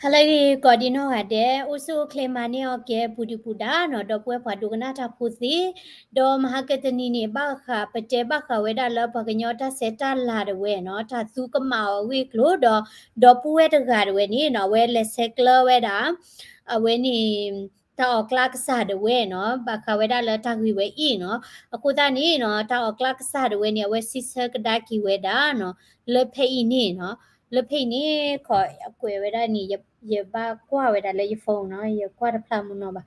ဟါလၢအဂ့ၤ ကိးဒံနီၢ်ဂၤဒဲး, အိၣ်ဆူၣ်အိၣ်ချ့မၤန့ၢ်အီၤကဲ ပူၤဒုၣ်ပူၤဒါနီၤ, ဒီပုၢ်ဝဲၢ်ပှၤဒိကနၣ်တၢ်ဖိသ့ၣ်, ဒီးမဟါကတနံၤန့ၣ် ဘၣ်ဃး ပတဲဘၣ်ဃးဝဲဒၣ်လၢပှၤကညီတၢ်ဆဲးတၢ်လၤဒၣ်ဝဲနီၤ, တၢ်သူကမၣ်အီၤအဂ့ၢ်အကျိၤဒီး, ဒီပုၢ်ဝဲၢ်တဂၤဒၣ်ဝဲန့ၣ်နီၤ, အဝဲလဲၤဆဲးကျၢဝဲဒၣ် အဝဲန့ၣ် တၢ်အီၣ်ကျါကစၢ်ဒၣ်ဝဲနီၤ, ဘၣ်ဃးဝဲဒၣ်လၢတၢ်ဂ့ၢ်ဝဲအံၤနီၤ, အဃိသတးန့ၣ်နီၤ, တၢ်အီၣ်ကျါကစၢ်ဒၣ်ဝဲန့ၣ် အဝဲစံးဆၢကဒါက့ၤဝဲဒၣ်နီၤ, လၢဖဲအံၤန့ၣ်နီၤ, လၢဖဲအံၤန့ၣ် ခီအကွဲးဝဲဒၣ်န့ၣ်, ယဘၣ်ကွၢ်ဝဲဒၣ်လၢယ phone နီၤ, ယကွၢ်တဖျါမူနီၤဘၣ်,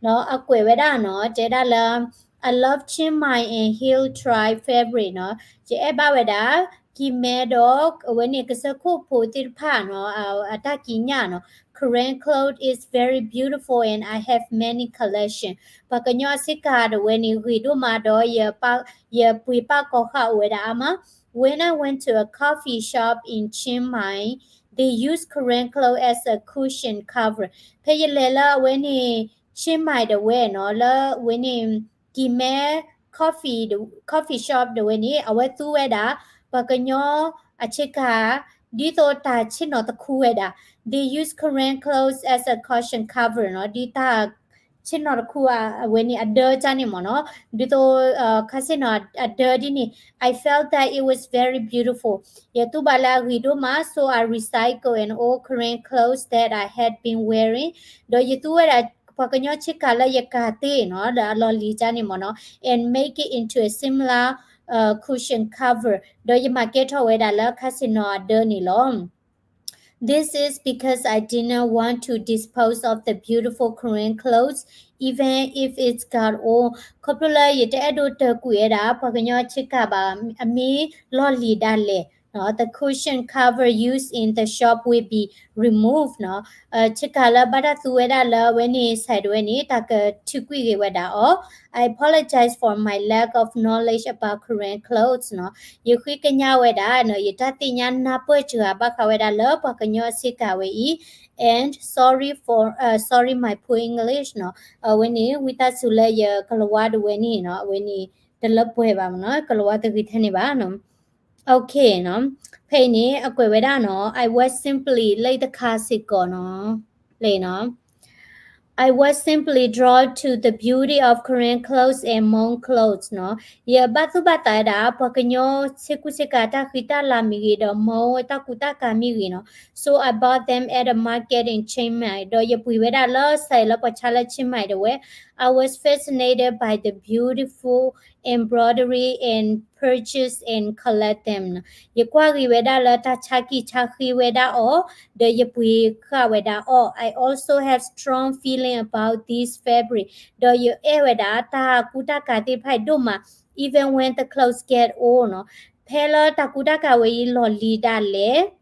နီၤ, အကွဲးဝဲဒၣ်နီၤ, တဲဒၣ်လၢ I love Chiang Mai and Hill Tribe fabric နီၤ, ယအဲၣ်ဘၣ်ဝဲဒၣ် ကံၤမဲဒီး အဝဲန့ၣ်ကစၢၢ်ခိၣ်ဖိသ့ၣ်တဖၣ်နီၤ, အတၢ်ကံးညာ်နီၤ, Karen clothes is very beautiful and I have many collection. ပှၤကညီအဆ့ကၤဒၣ်ဝဲန့ၣ် ဂ့ၤဒိၣ်မးဒီး ယပှ့ၤပာ်ကီၤဃာ်အိၣ်ဝဲဒၣ်အါမး, When I went to a coffee shop in Chiang Mai, they use Karen clothes as a cushion cover. ဖဲယလဲၤလၢအဝဲန့ၣ် Chiang Mai ဒၣ်ဝဲနီၤ, လၢအဝဲန့ၣ် ကံၤမဲ coffee, coffee shop ဒၣ်ဝဲန့ၣ် အဝဲသူဝဲဒၣ် ပှၤကညီအဆ့ကၤ ဒ်သိးတၢ်ဆ့ၣ်နီၤတခူဝဲဒၣ်, they use Karen clothes as a cushion cover နီၤ, ဒ်တၢ်ဆ့ၣ်နီၤတခူ အဝဲန့ၣ်အဒၢကၢ်န့ၣ်မ့ၢ်နီၤ, ဒ်သိး ခါဆ့ၣ်နီၤအဒၢဒ်န့ၣ်, I felt that it was very beautiful. ယတူၢ်ဘၣ်လၢအဂ့ၤဒိၣ်မး, so I recycle an old Karen clothes that I had been wearing. ဒီးယသူဝဲဒၣ် ပှၤကညီဆ့ကၤလၢယကၤသ့ၣ်နီၤ, ဒီးအလီၢ်လံၤကၢ်န့ၣ်မ့ၢ်နီၤ, and make it into a similar cushion cover. ဒီးယမၤကဲထီၣ်ဝဲဒၣ်လၢခါဆ့ၣ်နီၤအဒၢန့ၣ်လီၤ. This is because I didn't want to dispose of the beautiful Karen clothes, even if it's got old. ခီဖျိလၢယတအဲၣ်ဒိးတၢၢ်ကွံာ်ဝဲဒၣ် ပှၤကညီဆ့ကၤဘၣ်, အမ့ၢ်လီၢ်လံၤဒၣ်လဲာ်, the cushion cover used in the shop will be removed နီၤ, ဆ့ကၤလၢဘၣ်တၢ်သူဝဲဒၣ်လၢအဝဲန့ၣ် site ဒၣ်ဝဲန့ၣ် တၢ်ကထုးကွံာ်ဂ့ၤဝဲဒၣ်အီၤ. I apologize for my lack of knowledge about Karen clothes နီၤ, ယဃ့ကညးဝဲဒၣ်နီၤ, ယတၢ်သ့ၣ်ညါနၢ်ပၢၢ်စှၤဘၣ်ဃးဝဲဒၣ်လၢပှၤကညီအဆ့ကၤဝဲအံၤ, and sorry for, sorry my poor English နီၤ, အဝဲန့ၣ် ဝံသးစူၤလၢယကလၤဝါဒၣ်ဝဲန့ၣ်နီၤ, အဝဲန့ၣ် တလၢပှဲၤဘၣ်မ့ၢ်နီၤ, ကလၤဝါတဂ့ၤထဲန့ၣ်ဘၣ်နီၤ. Okay နီၤ, ဖဲအံၤန့ၣ် အကွဲးဝဲဒၣ်နီၤ, I was simply လၢတခါစ့ၢ်ကီးနီၤ, လၢနီၤ, I was simply drawn to the beauty of Karen clothes and Hmong clothes နီၤ, ယဘၣ်သူၣ်ဘၣ်သးဝဲဒၣ် ပှၤကညီဆ့ကူဆ့ကၤတၢ်ဃံတၢ်လၤမ့ၢ်ဂ့ၤ ဒီး Hmong တၢ်ကူတၢ်ကၤမ့ၢ်ဂ့ၤနီၤ, so I bought them at a market in Chiang Mai ဒီးယပှ့ၤဝဲဒၣ်လၢ site လၢပှၤဆါလၢ Chiang Mai ဒၣ်ဝဲ, I was fascinated by the beautiful embroidery and purchase and collect them နီၤ, ယကွၢ်ဂ့ၤဝဲဒၣ်လၢတၢ်ဆါကံၢ်ဆါဃ့ဝဲဒၣ်အီၤ, ဒီးယပှ့ၤဃာ်ဝဲဒၣ်အီၤ, I also have strong feeling about this fabric ဒီးယအဲၣ်ဝဲဒၣ်တၢ်ကူတၢ်ကၤသ့ၣ်တဖၣ်အံၤဒိၣ်မး, even when the clothes get old နီၤ, ဖဲလၢတၢ်ကူတၢ်ကၤဝဲအံၤလီၢ်လံၤဒၣ်လဲာ်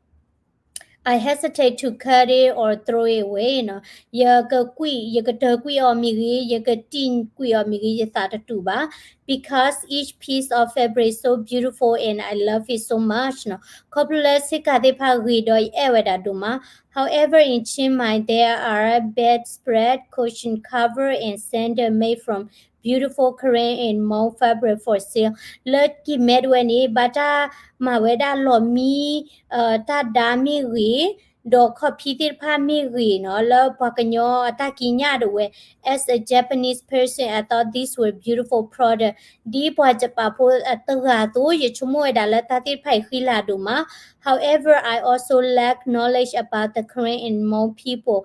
I hesitate to cut it or throw it away နီၤ, ယကကွံာ်, ယကတၢၢ်ကွံာ်အီၤမ့ၢ်ဂ့ၤ, ယကတံၢ်ကွံာ်အီၤမ့ၢ်ဂ့ၤ, ယသးတတူာ်ဘၣ်, because each piece of fabric is so beautiful and I love it so much နီၤ, ခီဖျိလၢဆ့ကၤသ့ၣ်တဖၣ်ဂ့ၤဒီးယအဲၣ်ဝဲဒၣ်ဒိၣ်မး, However, in Chiang Mai, there are bedspread, cushion cover, and sandal made from beautiful Karen and Hmong fabric for sale. လၢကံၢ်မဲဒၣ်ဝဲန့ၣ် ဘၣ်တၢ်မၤဝဲဒၣ်လီၢ်မံ, တၢ်ဒါမ့ၢ်ဂ့ၤ, ဒီးခီၣ်ဖံးသ့ၣ်တဖၣ်မ့ၢ်ဂ့ၤနီၤ, လၢပှၤကညီအတၢ်ကံးညာ်ဒၣ်ဝဲ, as a Japanese person, I thought these were beautiful product. ဒ်ပှၤယပာ်ဖိအတဂၤအသိး ယဆိကမိၣ်ဝဲဒၣ်လၢတၢ်သ့ၣ်တဖၣ်အံၤဃံလၤဒိၣ်မး, However, I also lack knowledge about the Karen and Hmong people.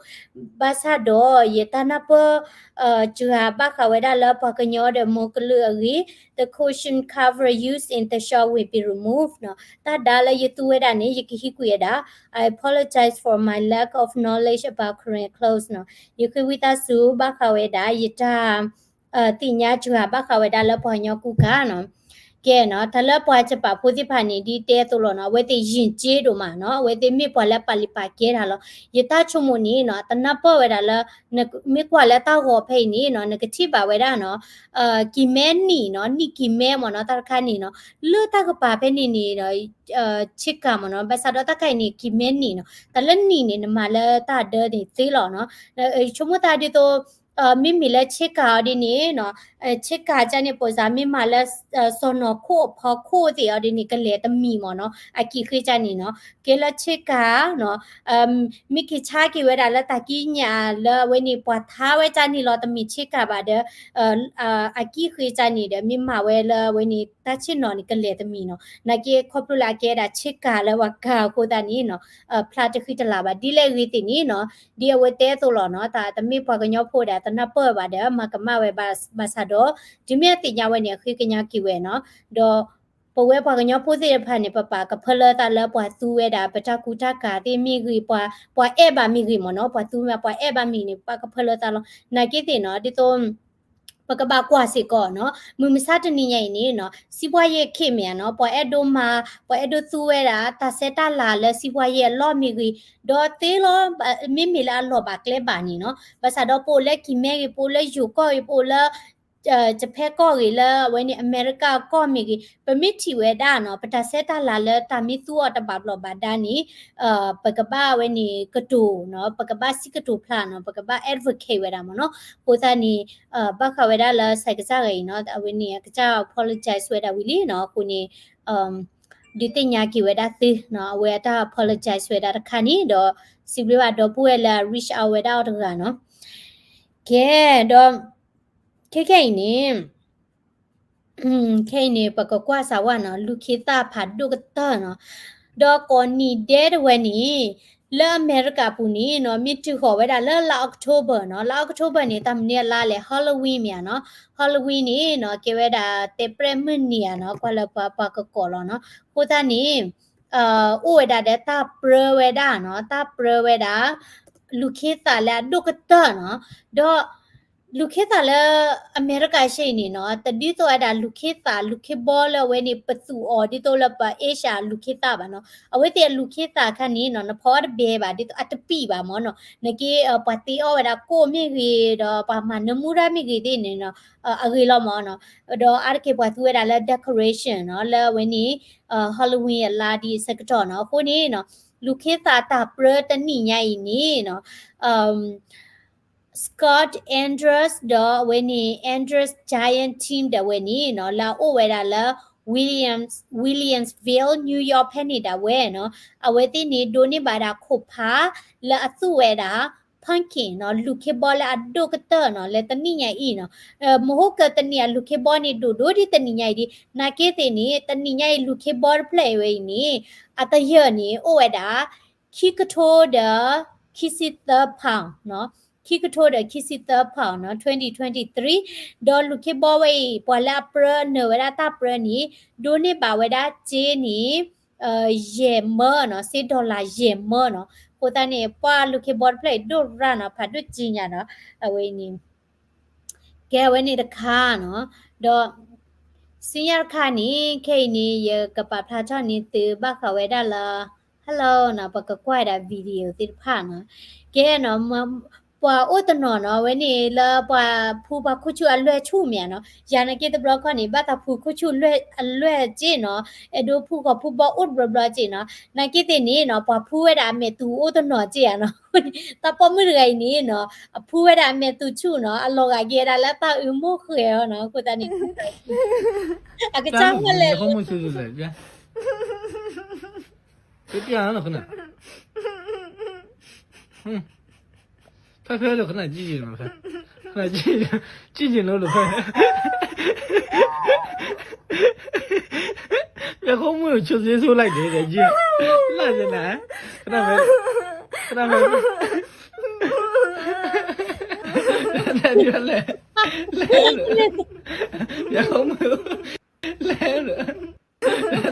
ဘၣ်ဆၣ်ဒီး ယတၢ်နၢ်ပၢၢ် စှၤဘၣ်ဃးဝဲဒၣ်လၢပှၤကညီဒီး Hmong ကလုာ်အဂ့ၢ်, the cushion cover used in the shop will be removed နီၤ, တၢ်ဒါလၢယသူဝဲဒၣ်န့ၣ် ယကဟံးကွံာ်ဝဲဒၣ်, I apologize for my lack of knowledge about Karen clothes နီၤ, ယဃ့ဝံသးစူၤဘၣ်ဃးဝဲဒၣ် ယတၢ် သ့ၣ်ညါစှၤဘၣ်ဃးဝဲဒၣ်လၢပှၤကညီကူကၤနီၤ. ကဲနီၤ, တၢ်လၢပှၤယပာ်ဖိသ့ၣ်တဖၣ်န့ၣ် ဒ်တဲအသိးလီၤနီၤ, အဝဲသ့ၣ်ယဉ်ကျေးဒိၣ်မးနီၤ, အဝဲသ့ၣ်မ့ၢ်ပှၤလၢပာ်လုၢ်ပာ်ကဲတၢ်လီၤ. ယတၢ်ဆိကမိၣ်န့ၣ်နီၤ, တနၢ်ပၢၢ်ဝဲဒၣ်လၢ မ့ၢ်ကွၢ်လၢတၢ်ဂီၤဖဲအံၤန့ၣ်နီၤ, နကထံၣ်ဘၣ်ဝဲဒၣ်နီၤ, ကံၢ်မဲနံၣ်နီၤ, နံၣ်ကံၢ်မဲမ့ၢ်နီၤ, တၢ်တခါန့ၣ်နီၤ, လၢတၢ်ကပၤဖဲန့ၣ်န့ၣ်ဒီး ဆ့ကၤမ့ၢ်နီၤ, ဘၣ်ဆၣ်ဒီးတၢ်ခါအံၤန့ၣ် ကံၢ်မဲနံၣ်နီၤ, တၢ်လၢနံၣ်န့ၣ် နမၤလၢတၢ်ဒၢန့ၣ်သ့လီၤနီၤ. ဆိကမိၣ်သးဒ်သိး မ့မ့ၢ်လၢဆ့ကၤအီၤဒ်န့ၣ်နီၤ, ဆ့ကၤကၢ်န့ၣ် ပိစါမ့ၢ်မၤလၢ စီၤနီၤခိၣ်အဖီခိၣ်သ့ၣ်အီၤဒ်န့ၣ် ကလဲၤတမံၤမ့ၢ်နီၤ, အကံၣ်ဃ့ကၢ်န့ၣ်နီၤ, ကဲလၢဆ့ကၤနီၤ, မ့ၢ်က့ၤဆါက့ၤဝဲဒၣ်လၢတၢ်ကံးညာ်လၢအဝဲန့ၣ် ပှၤထါဝဲကၢ်န့ၣ်လီၤ တမ့ၢ်ဆ့ကၤဘၣ်ဒီး အကံၣ်ဃ့ကၢ်န့ၣ်ဒီး မ့ၢ်မၤဝဲလၢအဝဲန့ၣ် တၢ်ဆ့ၣ်နီၤန့ၣ် ကလဲၤတမံၤနီၤ, နာ်က့ခီဖျိလၢအကဲဒၣ်ဆ့ကၤလၢပှၤကၤအဃိသတးန့ၣ်နီၤ, ဖျါတဃံတလၤဘၣ် ဒ်လဲၣ်ဂ့ၤသ့ၣ်န့ၣ်နီၤ, ဒ်အဝဲတဲအသိးလီၤနီၤ, တၢ်တမ့ၢ်ပှၤကညီဖိဒီး တနၢ်ပၢၢ်ဘၣ်ဒီး မၤကမၣ်ဝဲဘၣ်ဆၣ်ဒီး တုၤမ့ၢ်အသ့ၣ်ညါဝဲန့ၣ် အဃ့ကညးက့ၤဝဲနီၤ, ဒီး ပဝဲပှၤကညီဖိသ့ၣ်တဖၣ်န့ၣ် ပပာ်ကဖၢလၢသးလၢပှၤသူဝဲဒၣ် ပတၢ်ကူတၢ်ကၤသ့ၣ်မ့ၢ်ဂ့ၤ, ပှၤအဲၣ်ဘၣ်မ့ၢ်ဂ့ၤမ့ၢ်နီၤ, ပှၤသူမ့ၢ်ပှၤအဲၣ်ဘၣ်မ့ၢ်ဂ့ၤန့ၣ် ပာ်ကဖၢလၢသးလီၤ, နာ်က့သ့ၣ်နီၤ, ဒ်သိး ပကဘၣ်ကွၢ်စ့ၢ်ကီးနီၤ, မုၢ်မဆါတနံၤညါအံၤန့ၣ်နီၤ, စံးပှၢ်ယဲၢ်ခ့ၣ်မ့ၢ်ဧါနီၤ, ပှၤအဲၣ်ဒိးမၤ, ပှၤအဲၣ်ဒိးသူဝဲဒၣ် တၢ်ဆဲးတၢ်လၤလၢစံးပှၢ်ယဲၢ်အလီၢ်မ့ၢ်ဂ့ၤ, ဒီးသ့လီၤ, မ့မ့ၢ်လၢအလီၢ်ဘၣ်ကျဲဘၣ်န့ၣ်နီၤ, ဘၣ်ဆၣ်ဒီးပအိၣ်လၢကံၢ်မဲဂ့ၤ, ပအိၣ်လၢယိၤကီၢ်ဂ့ၤ, ပအိၣ်လၢ ယဖဲကီၢ်ဂ့ၤ လၢအဝဲန့ၣ် အမဲရကၤကီၢ်မ့ၢ်ဂ့ၤ, ပမ့ၢ်ထံၣ်ဝဲဒၣ်နီၤ, ပတၢ်ဆဲးတၢ်လၤလၢတၢ်မ့ၢ်သူအီၤတဘၣ်ဘျီၣ်ဘၣ်ဒါန့ၣ်, ပကဘၣ်ဝဲန့ၣ်ကတိၤနီၤ, ပကဘၣ်စံးကတိၤဖျါနီၤ, ပကဘၣ် advocate ဝဲဒၣ်မ့ၢ်နီၤ, အဃိသတးန့ၣ် ဘၣ်ဃးဝဲဒၣ်လၢဆဲးကစၢ်ဂၤအံၤနီၤ, အဝဲန့ၣ် အကစၢ် apologize ဝဲဒၣ်ဝံၤလံနီၤ, အဃိန့ၣ် ဒုးသ့ၣ်ညါက့ၤဝဲဒၣ်သုနီၤ, အဝဲအတၢ် apologize ဝဲဒၣ်တခါန့ၣ်ဒီး စံးဘျုးဘၣ်ဒီပုၢ်ဝဲၢ်လၢ reach out ဝဲဒၣ်အီၤတဂၤနီၤ, ကဲဒီး ခဲခဲအံၤန့ၣ် ခဲအံၤန့ၣ် ပကကွၢ်စးဝါနီၤ, လူၤခ့သၣ်ဖးဒိၣ်ကတၢၢ်နီၤ, ဒီးကိးနံၤဒဲးတဝဲန့ၣ် လၢအမဲရကၤပူၤန့ၣ်နီၤ, မ့ၢ်တုၤဃီၤဝဲဒၣ်လၢလါ October နီၤ, လါ October န့ၣ် တၢ်မနုၤအလါလဲၣ်, Halloween မ့ၢ်ဧါနီၤ, Halloween န့ၣ်နီၤ, ကဲဝဲဒၣ်တဲပျဲၢ်မုၢ်နံၤဧါနီၤ, ကွၢ်လၢပှၤပှၤကကိးလီၤနီၤ, အဃိသတးန့ၣ် အိၣ်ဝဲဒၣ်ဒီးတၢ်ပြၢဝဲဒၣ်နီၤ, တၢ်ပြၢဝဲဒၣ် လူၤခ့သၣ်လၢအဒိၣ်ကတၢၢ်နီၤ, ဒီး လူၤခ့သၣ်လၢ အမဲရကၤစ့ၢ်အံၤန့ၣ်နီၤ, တဒ်သိးဝဲဒၣ်လူၤခ့သၣ် လူၤခ့ဘီလၢအဝဲန့ၣ် ပသူၣ်အီၤဒ်သိးလၢပ Asia လူၤခ့သၣ်ဘၣ်နီၤ, အဝဲသ့ၣ်အလူၤခ့သၣ်အခါန့ၣ်နီၤ, နဖီအီၤတဘဲဘၣ် ဒ်သိးအတပံၣ်ဘၣ်မ့ၢ်နီၤ, နာ်က့ ပှၤတ့အီၣ်ဝဲဒၣ်ကိၣ်မ့ၢ်ဂ့ၤ ဒီးပှၤမၤနၢမူတၢ်မ့ၢ်ဂ့ၤသ့ၣ်န့ၣ်နီၤ, အဂ့ၤလီၤမ့ၢ်နီၤ, ဒီးအါတက့ၢ်ပှၤသူဝဲဒၣ်လၢ decoration နီၤ, လၢအဝဲန့ၣ် Halloween အလါဒ်အဆၢကတီၢ်နီၤ, အဃိန့ၣ်နီၤ, လူၤခ့သၣ်တၢ်ပြၢတနံၣ်ညါအံၤန့ၣ်နီၤ, Scott Andrus ဒီးအဝဲန့ၣ် Andrus Giant Team ဒၣ်ဝဲန့ၣ်နီၤ, လၢအအိၣ်ဝဲဒၣ်လၢ Williams, Williamsville, New York ဖဲန့ၣ်ဒၣ်ဝဲနီၤ, အဝဲသ့ၣ်န့ၣ် ဒိးန့ၢ်ဘၣ်ဒၣ်ခိၣ်ဖး လၢအသူဝဲဒၣ် pumpkin နီၤ, လူၤခ့ဘီလၢအဒိၣ်ကတၢၢ်နီၤ, လၢတနံၣ်ညါအံၤနီၤ, မဟိကၢတနံၣ်အလူၤခ့ဘီန့ၣ် ဒိၣ်ဒိၣ်ဒ်တနံၣ်ညါအံၤဒ်, နာ်က့သ့ၣ်န့ၣ် တနံၣ်ညါအံၤ လူၤခ့ဘီတဖျၢၣ်အံၤဝဲအံၤန့ၣ် အတယၢၢ်န့ၣ် အိၣ်ဝဲဒၣ် ခံကထိဒီး ခံဆံသၢ pound နီၤ, ခံကထိဒီး ခံဆံသၢ pound နီၤ, twenty twenty-three, ဒီးလူၤခ့ဘီဝဲအံၤ ပှၤလၢအပြၢ နၢၤဝဲဒၣ်တၢ်ပြၢန့ၣ် ဒိးန့ၢ်ဘၣ်ဝဲဒၣ်စ့န့ၣ် ယဲၢ်မၢနီၤ, စ့ dollar ယဲၢ်မၢနီၤ, အဃိသတးန့ၣ် ပှၤလူၤခ့ဘီတဖျၢၣ်အံၤ ဒိၣ်ရၣ်နီၤ, ဖးဒိၣ်ကံညါဒီး အဝဲန့ၣ် ကဲဝဲန့ၣ်တခါနီၤ, ဒီး စံညါတခါန့ၣ် ခဲအံၤန့ၣ် ယကပာ်ဖျါထီၣ်န့ၢ်သုဘၣ်ဃးဝဲဒၣ်လၢ hello နီၤ, ပကကွၢ်ဝဲဒၣ် video သ့ၣ်တဖၣ်နီၤ, ကဲနီၤ, ပှၤအိၣ်တနီၤနီၤ, အဝဲန့ၣ်လၢပှၤဖူပှၤခိၣ်ဆူၣ်အလွဲၢ်ဆူၣ်မ့ၢ်ဧါနီၤ, ယၤနာ်က့တဘျီခီန့ၣ် ဘၣ်သးဖူခိၣ်ဆူၣ်အလွဲၢ်စ့နီၤ, အဲၣ်ဒိးဖူဃီၤဖူဘီအိၣ်တဘျီဘျီစ့နီၤ, နာ်က့သ့ၣ်န့ၣ်နီၤ, ပှၤဖူဝဲဒၣ်အမဲာ်သူၤအိၣ်တနီၤစ့ဧါနီၤ, တၢ်ပိာ်မုၣ်တဂၤအံၤန့ၣ်နီၤ, အဖူဝဲဒၣ်အမဲာ်သူၤဆူၣ်နီၤ, အလီၤဂာ်က့ၤဝဲဒၣ်လၢတၢ်အုးမိၢ်ဃဲၤအီၤနီၤ, အဃိသတးန့ၣ် အကစၢ်ဟီၣ်လဲၣ်လၢ တၢ်ဖဲလၢခဏ ကြည့်ချင်လို့ ခဏ ကြည့်ချင်လို့ မျက်ခုံးမွေးကို ချိုးစေးဆိုးလိုက်တယ်တဲ့ ကြည့် လှတယ်နော် ခဏပဲ ခဏပဲ တၢ်ဒီလဲ လဲလို့ မျက်ခုံးမွေးကို လဲလို့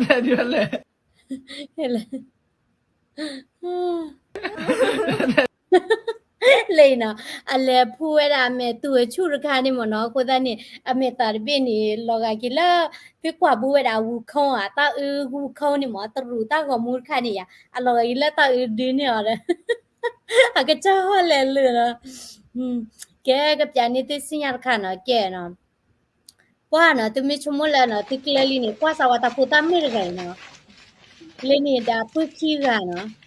တၢ်ဒီလဲ လဲၤနီၤ, အလဲၤဖူဝဲဒၣ်အမဲာ်သူၤအဆူၣ်တခါန့ၣ်မ့ၢ်နီၤ, အဃိသတးန့ၣ် အမဲာ်သးတဘ့ၣ်န့ၣ် လီၤဂာ်က့ၤလၢ သုကွၢ်ဘူးဝဲဒၣ်အဝူခိၣ်ဧါ, တၢ်အုးဝူခိၣ်န့ၣ်မ့ၢ် တရူးတၢ်ဂီၤမူတခါန့ၣ်ယါ, အလီၤဂာ်က့ၤလၢတၢ်အုးဒုန့ၢ်အီၤဒီး အကစၢ်ဟီၣ်လဲၤလၢာ်လီၤ, ကဲကပျးန့ၢ်သုစံၣ်ညါတခါနီၤ, ကဲနီၤ ကွၢ်နီၤ, သုမ့ၢ်ဆိကမိၣ်လၢနီၤ သုကျဲလံန့ၣ် ကွၢ်စးဝါတၢ်ဖိသၣ်မုၣ်တဂၤအံၤနီၤ, လၢန့ၣ်ဒၣ်ပုၢ်ခံဂၤနီၤ,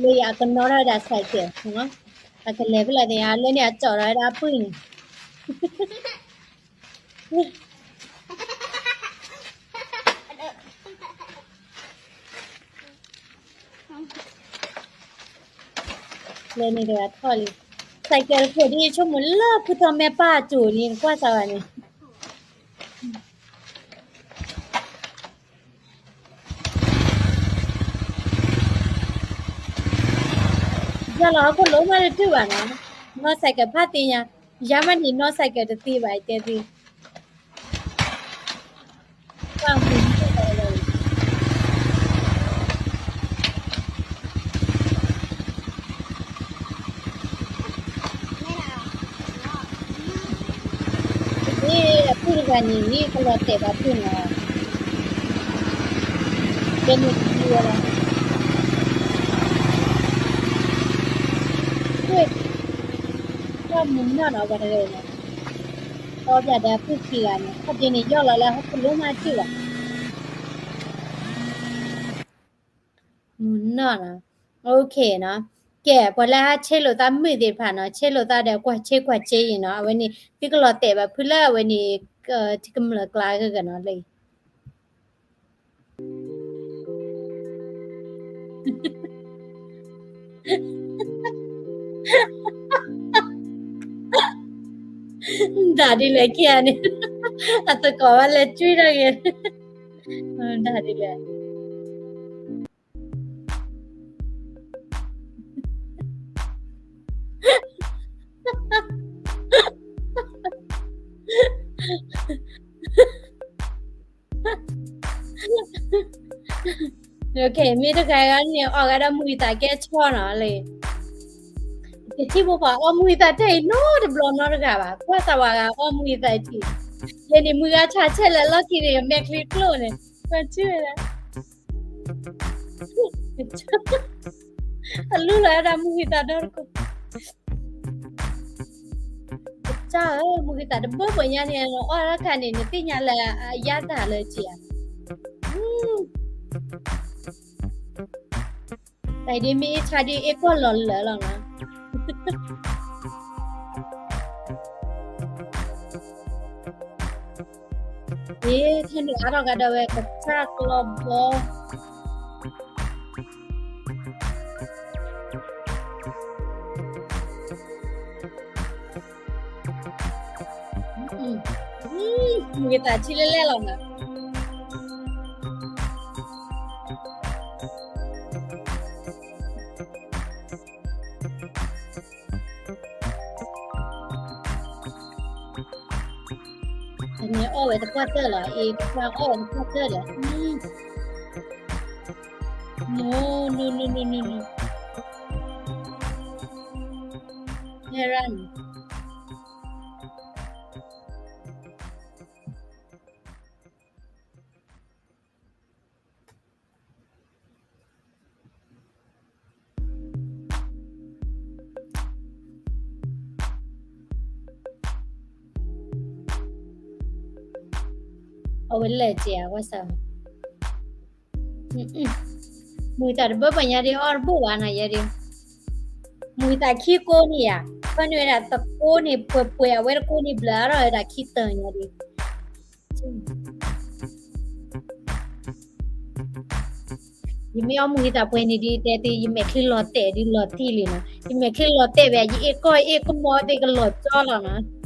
လၢယကနီၣ်ထီၣ်ဝဲဒၣ် cycle နီၤ, အကလဲၤဖဲလဲၣ်သ့ၣ်ညါ လၢန့ၣ်အကၠီၣ်ဒီးဝဲဒၣ်အပုၢ်န့ၣ် လဲၤန့ၣ်တဂၤထီၣ်လံ. စဲးကဲးတခိၣ်ဒ်ဆိကမိၣ်လၢဖုထီၣ်မဲာ်ပၢ်အစိၤလံ နကွၢ်စၢ်ဘၣ်န့ၣ် ယလီၤ ဟီၣ်ခိၣ်လိၤမးတတုၤဘၣ်နီၤ, နီၢ်စဲးကဲးဖးသ့ၣ်ညါ, ယၤမးန့ၣ် နီၢ်စဲးကဲးတသ့ဘၣ် တဲသ့ ပၢ်မုၢ် အပုၢ်တဂၤန့ၣ် ကလီၤတဲာ်ဘၣ်ဖုနီၤ, ကဲန့ၣ်ဝဲလီၤ, ပၢ်မုၢ်နီၢ်နီၤ ပှၤတဂၤန့ၣ်, ဒီးပျးဒီးအပုၢ်ခံဂၤန့ၣ် ခီၣ်ဒ့န့ၣ် ယီၢ်လီၤလၢဟီၣ်ခိၣ်လိၤမးတတုၤဘၣ် မုၢ်နီၢ်နီၤ, OK နီၤ, ကဲ ပှၤလၢဟးဆ့လိာ်သးမုာ်သ့ၣ်တဖၣ်နီၤ, ဆ့လိာ်သးဒီးကွၢ်ဆ့ကွၢ်ဆ့အံၤနီၤ, အဝဲန့ၣ် သုကလီၤတဲာ်ဘၣ်ဖုလၢအဝဲန့ၣ် ထံကမျၢၢ်ကျါဂ့ၤဂ့ၤနီၤလၢ ဒၣ်ဒ်လဲၣ်ခံဂၤန့ၣ်, အသကိးဘၣ်လဲၤကွံာ်တၢ်ဂ့ၤ, ဒၣ်ဒ်လဲၣ် မ့ၢ်တဂၤဂၤန့ၣ် အီၣ်ဂၤဒီးမုၢ်ဂံၢ်သးကဲဆီနီၤလၢ, ယထံၣ်ဖိပှၤအီၣ်မုၢ်ဂံၢ်သးတၢ်အံၤနီတဘျီနီတဂၤဘၣ်, ကွၢ်သးဝၤဂၤအီၣ်မုၢ်ဂံၢ်သးအံၤထံၣ်, ယဲန့ၣ်မုၢ်ဂၤဆးဆဲးလၢလီၢ်ခံန့ၣ် မဲာ်ချံကျိန့ၣ်, ကွၢ်ထံၣ်ဝဲဒၣ် အလူလီၤဝဲဒၣ်မုၢ်ဂံၢ်သးဒီတကိး, ကစၢ်ဧၢ, မုၢ်ဂံၢ်သးတဘိဘိညါန့ၣ် နအီၣ်တၢ်ခါန့ၣ် နသ့ၣ်ညါလၢအယါသးလၢက့ဧါ, တၢ်ဒ်မ့ၢ်အ့ၣ်ဆါဒ်အ့ၣ်ကီၢ်လီၤလၢာ်လီၤနီၤ, အ့ ထဲန့ၣ်အါထီၣ်ကဒီးဝဲကစၢ်ကျီဘီ မုၢ်ဂံၢ်သးထံလၢလဲၣ်လီၤနီၤ, တမ့ၢ်အီၣ်ဝဲတကွၢ်တၢၢ်လီၤ, အ့ တကွၢ်အီၣ်ဝဲတကွၢ်တၢၢ်ဒီး, no no no no no no, ဟဲရၣ်န့ၣ် အဝဲလဲၤက့ၤဧါ ဝဲစၢ်, မုၢ်သးတဘၢဘၣ်ညါဒ်အီၣ်တဘိဘၣ်နၤယဲဒ်, မုၢ်သးခံကိးန့ၣ်ဧါ, ဖဲန့ၣ်ဝဲဒၣ်သကိးန့ၣ် ပှဲၤပှဲၤ အဝဲတကိးန့ၣ်ဘျၢထီၣ်ဝဲဒၣ်ခံတၢၢ်ညါဒ် ယမ့ၢ်အီၣ်မုၢ်ဂံၢ်သးပှဲၤန့ၣ်ဒ်တဲသ့ ယမဲာ်ချံလီၤတဲာ်ဒ်လီၤတံၢ်လံနီၤ, ယမဲာ်ချံလီၤတဲာ်ဝဲ ယအ့ၣ်ကီၢ်အ့ၣ်ကမီၤသ့ၣ်ကလီၤကၠီလီၤနီၤ,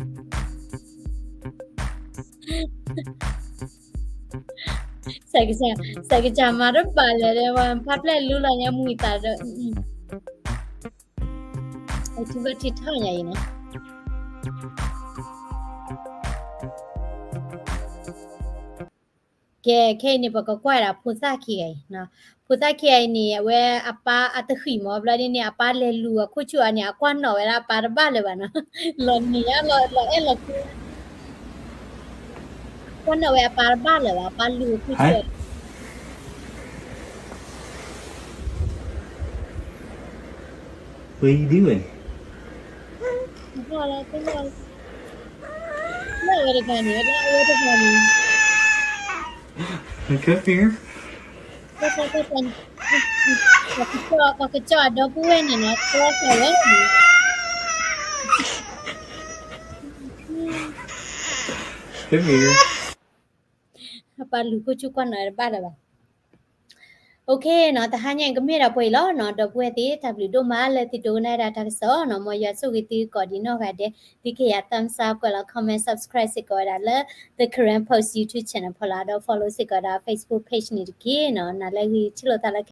စဲးကစၢ် စဲးကစၢ်မၤတဘၣ်လဲၣ်ဒီး ပှၤဖးဖျဲၣ်လူလီၤညါမုၢ်ဂံၢ်သးဒီး အထံဘၢၣ်ထံထီၣ်ညါအံၤနီၤ, ကဲ ခဲအံၤန့ၣ် ပကကွၢ်ဒၣ်ဖိသၣ်ခံဂၤအံၤ, ဖိသၣ်ခံဂၤအံၤန့ၣ် အဝဲအပၢ်အတဃံးမး ဘျီဒ်န့ၣ် အပၢ်လဲၤလူၤအခိၣ်ဆူၣ်အီၤန့ၣ် အကွၢ်နီၣ်ဝဲဒၣ်အပၢ်တဘၣ်လၢၤဘၣ်နီၤ, လီၤနံၤဧါ လီၤအဲၣ်လီၤကွံ ကွၢ်နီၣ်ဝဲအပၢ်တဘၣ်လၢၤဘၣ် အပၢ်လူၤအခိၣ်ဆူၣ်အီၤ What are you doing? လၢအဝဲတဂၤန့ၣ် လၢအဝဲတဂၤန့ၣ် Come here. ပှၤကစၢ်အဒီပုၢ်ဝဲၢ်န့ၣ်နီၤ ကျီဃာ်ဝဲန့ၣ် ပှၤလူၤခိၣ်ဆူၣ်ကွၢ်နီၤတဘၣ်လၢၤဘၣ်. OK နီၤ, တဟါညါအံၤကမ့ၢ်ဒၣ်ပှဲၤအံၤလီၤနီၤ, ဒီပုၢ်ဝဲၢ်သ့ၣ် တၢ်ဘျုးဒိၣ်မးလၢသုဒိကနၣ်ဝဲဒၣ်တၢ်ကစီၣ်နီၤ, မ်ယွၤဆိၣ်ဂ့ၤသုကိးဒံးနီၢ်ဂၤဒဲး, သုကဟ့ၣ်ယၤ thumbs up ကွဲးလီၤ comment subscribe စ့ၢ်ကီးဝဲဒၣ်လၢ The Karen Post YouTube channel ဖီလာ်ဒီး follow စ့ၢ်ကီးဝဲဒၣ် Facebook page န့ၣ်တက့ၢ်နီၤ, နၤလၢဂ့ၤထံၣ်လိာ်သးလၢ